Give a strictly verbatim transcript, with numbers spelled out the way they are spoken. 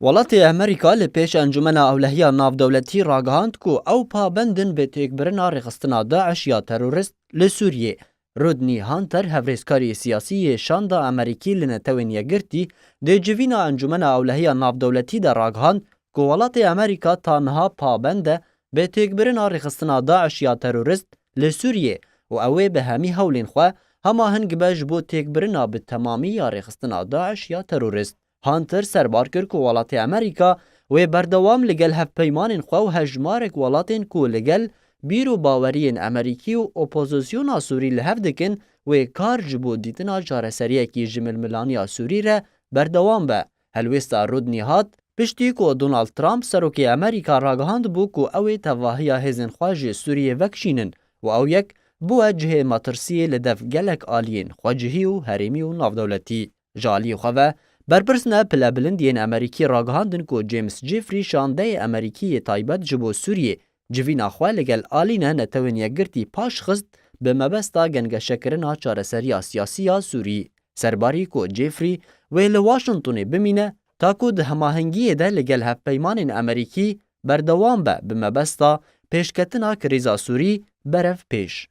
Welatê Amerîka li pêş Encûmena Ewlehiya Navdewletî ragihand ku ew pabend in bi têkbirina rêxistina DAIŞ ya terorist li Sûriyê. Rodney Hunter, hevrêzkarê siyasî yê Şanda Amerîkî li Netewên Yekgirtî, di civîna Encûmena Ewlehiya Navdewletî de ragihand ku welatê Amerîka ta niha pabend e bi têkbirina rêxistina DAIŞ ya terorist li Sûriyê û ew ê bi hemî hewlên xwe hema hingbe ji bo têkbirina bi temamî ya rêxistina DAIŞ ya terorist. Hunter serbar kir ku welatê Amerîka wê berdewam li gel hevpeymanên xwe û hejmarek welatên ku li gel bîr û baweriyên Amerîkî û opozisyona Sûrî li hev dikin, wê kar ji bo dîtina çareseriyekî ji milmilaniya Sûrî re berdewam be. Helwêsta Rodney hat, piştî ku Donald Trump, serokê Amerîka, ragihand bû ku ew ê tevahiya hêzên xwe ji Sûriyê vekişînin û ew yek bûye cihê metirsiyê li dev gelek aliyên xwecihî û herêmî û navdewletî. Ji aliyê xwe ve, berpirsine pilebilind yên Amerîkî ragihandin ku James Jeffrey, şandeyê Amerîkî yê taybet ji bo Sûriyê, civîna xwe li gel alîne Netewên Yekgirtî paş xist bi mebesta gengeşekirina çareseriya siyasî ya Sûrî. Serbarî ku Jeffrey wê li Washingtonê bimîne, ta ku di hemahengiyê de li gel hevpeymanên Amerîkî berdewam be bi mebesta pêşketina krîza Sûrî berev pêş.